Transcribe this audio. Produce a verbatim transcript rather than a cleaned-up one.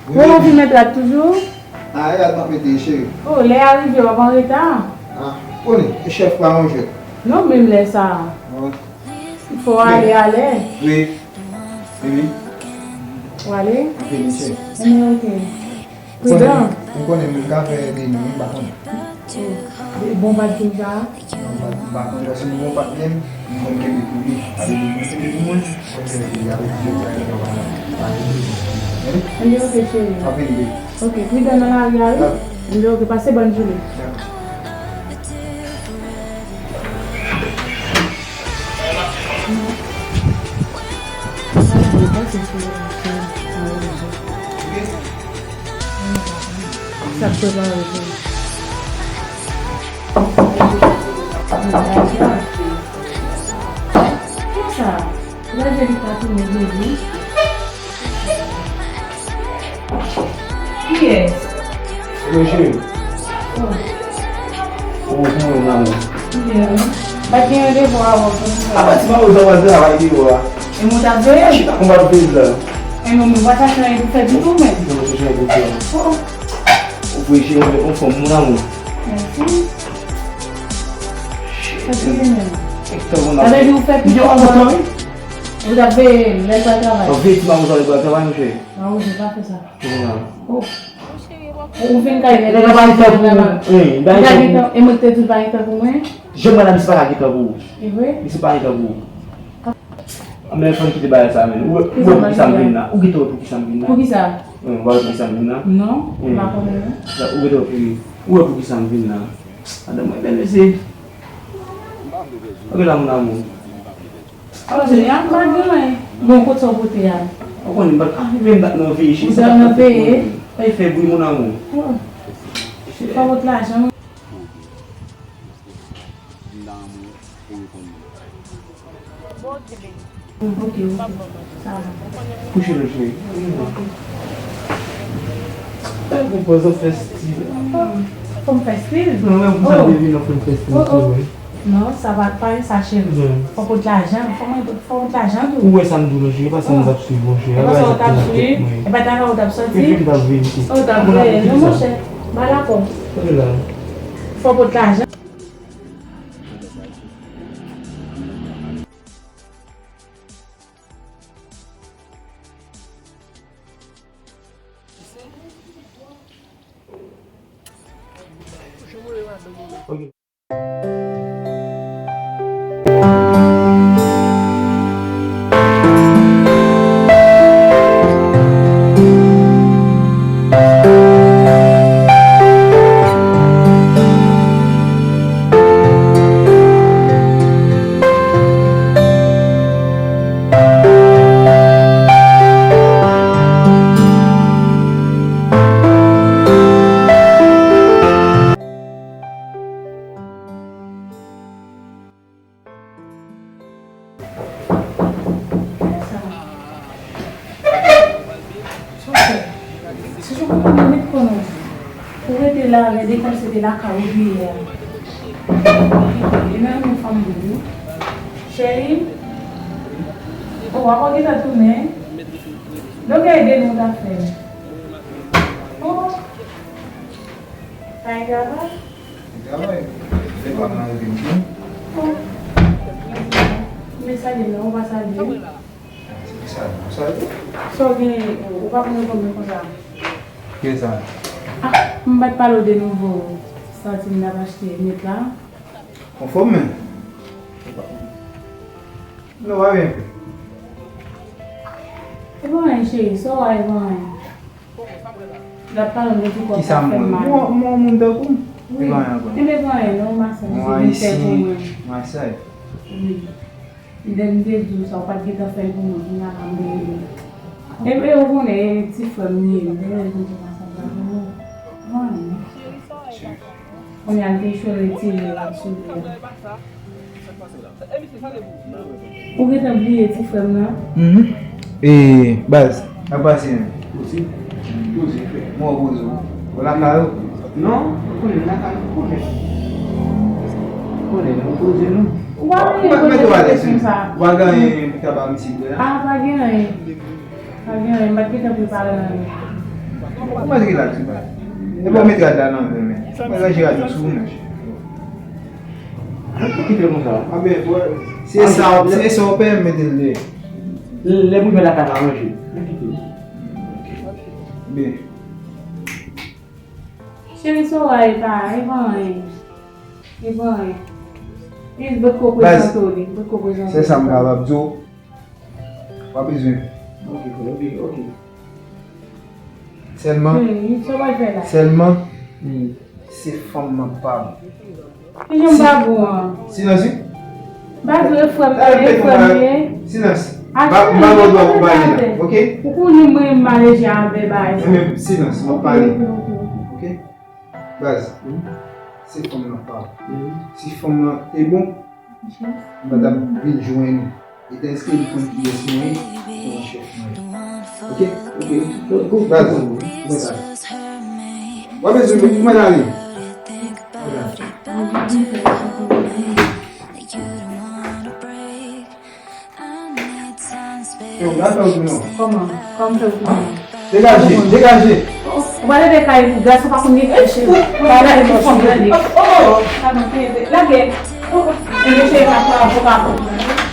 Bon, ou vin met rad toujou? Ah, e rad m ap mete, cheri. Oh, lè a rive, w ap an reta. Ah, konnen, e chèf pa yon jwèt. Non, menm lè sa a. Fò w ale alè. Wi. Wi, wi. W ale? M vini, cheri. Enben, ok. Pridan. M konnen, m ka fè de nwi, m pa konnen. Oh, bon, pa di m sa. Non, m pa, m pa konnen, paske m gon patnè m, m konn kenbe pou li. Sa vle di, mwen kenbe pou mwen, mwen kenbe pou li. Avèk jwèt la, li pa, pa, pa. Enben, ok, cheri. M ap vini, baby. Ok, pridan nan lari a, wi. Dakò. Enben, ok, pase bòn jounen. Dakò. Sa k prepare pou ou? Konsa, lè Angelique ta tounen jodi. Kiyès? Roger. Oh. Ou kouman, lanmou? Byen, wi. Pa t gen randevou avè w pou nou fè. Apa ti mawozo ap travay deyò a. E mwen t ap veye l. Chita konba veye l la. E mwen, mwen pa chache anyen pou fè ditou, men. Mwen chache anyen pou fè. Oh. Ou vre cheri, mwen anfòm, mon amour. Mèsi. Sa te gen menm. Sa vle di ou fè piti kòman? Ou t ap veye l lè l pral travay? Ou veye ti mawozo lè l pral travay, monchè? Mawozo pa fè sa. Oh. Ou vin kay nèg la pa gen tan pou ou. Wi, li pa gen tan. E mwen te di l pa gen tan pou mwen. Jan mwen la, misye pa ka gen tan pou ou. E vre? Misye pa gen tan pou ou. Anben, fò n kite bagay sa, men. Ou wè, ou wè poukisa m vin la? Ou gentan wè poukisa m vin la? Poukisa? Wi, ou pa wè poukisa m vin la? Non, m pa konnen, non. Ou gentan wè pou, ou wè poukisa m vin la? Madanm mwen bèl, mesye. Ok, la, mon amour. Anjeliya, m pa gen anyen. Bon, kote sa w pote a? Ou konnen, m pa, ah, men m pa t nan veye, cheri. Ou pa nan veye? Pa fè bri, mon amour. Oh. Fò w pot lajan. Ok, ok. Sa va. Kouche non, cheri. Fè yon poz, fè stil. Fò m fè stil? Non, men pou sa, oh, baby, non, fò m fè stil, oh, oh, tou, wi. Non, sa pa, pa gen sa, cheri. Fò pot lajan, fò mwen, fò pot lajan tou. Ou wè sa m di w, non, cheri, e pa sa m t ap swiv, monchè. E pa sa w t ap swiv? E pa talè w t ap sòti? Epi m t ap veye, mesye. Oh, w t ap veye, non, monchè. Ba la pòt. Fò pot lajan. Ou rete la, rete kòmsi se te lakay ou te ye a. E nan yon fanm doudou. Cheri, oh, w ap gentan tounen. Donk, e de nou t ap fè. Oh. Sa e travay? E travay. Se pa nan revin tou. Oh. Men salye non, ou pa salye. Se ki sa, ou salye? Sa w gen, ou pa konn reponn mwen konsa. Ki sa? Ah, m pa t pale w de nouvo santi m t ap achte nèt la. Anfòm, men. Non, pa byen fè. E pa anyen, cheri, sa w a, e pa anyen. L ap pale m de ti kòb k ap fè m mal. Kisa m wè? M wè, m wè yon moun tankou m. Wi. E pa anyen ankò. Enben, pa anyen non, m ap santi se vin fè pou mwen. Yon Ayisyen, yon Ayisyen. Wi. Lè m te di w sa, w pa t gentan fè l pou mwen, kounye a la m te rele w. E, e ou konnen, e ti frè m li ye, m te rele l pou m te pase ap gade w. Mwen. Kounye a l te chwe retire l ap souri a. Ou gentan bliye ti frè m nan? Mhm. E, baz, sa k pase menm? Poze. Poze, frè. Mwen poze w. Ou lakay ou? Non, ou konnen m lakay ou, konnen. Ou konnen, nou poze nou. Ou pa bliye poze kesyon sa. Ou pa gen anyen pou ta ba misye vre la? Ah, pa gen anyen. Pa gen anyen, m pa t gentan prepare anyen. Ou mèt rilaks, ou pa. E bon, met rad la nan men. Mwen ranje rad la sou ou, men. Kite l konsa. A ben, wè. Se sa, se sa w pè m mete l dèyè. Lè pou jwenn lakay la ranje. Kite l. Byen. Cheri, Sora e pa, e pa anyen. E pa anyen. Li bòt ko prezante w li, bòt ko prezante w. Se sa m kapab di w. W ap bezwen. Ok, ok, ok. Sèlman, hmm, sa w pral fè la? Sèlman, hmm, se fanm nan pa m. Kijan m pa bon an? Silans wi. Baz, ou e frè m, ou e frè m ye. Silans. M pa ba w dwa pou pale la, ok? Ou konnen mwen, m pa lejè avè bagay sa. Mwen menm, silans, m ap pale. Ok, ok, ok. Ok? Baz, se fanm nan pa w. Si fanm nan te bon, m pa t ap vin jwenn ou. E tandis ke li konn kiyès mwen ye, se yon chèf mwen ye. Ok? Ok. Baz, mwen sa. W ap bezwen mwen, mwen ale. Mwen ale. Yo, gade ou non. Kòman? Kòman fè ou konnen? Degaje, degaje. Ou pa leve kay pou gaz, ou pa konn gen kay cheri. Ou pa leve pou fanm nan. Padon, lage. Leve cheri, pa fè avoka pou mwen.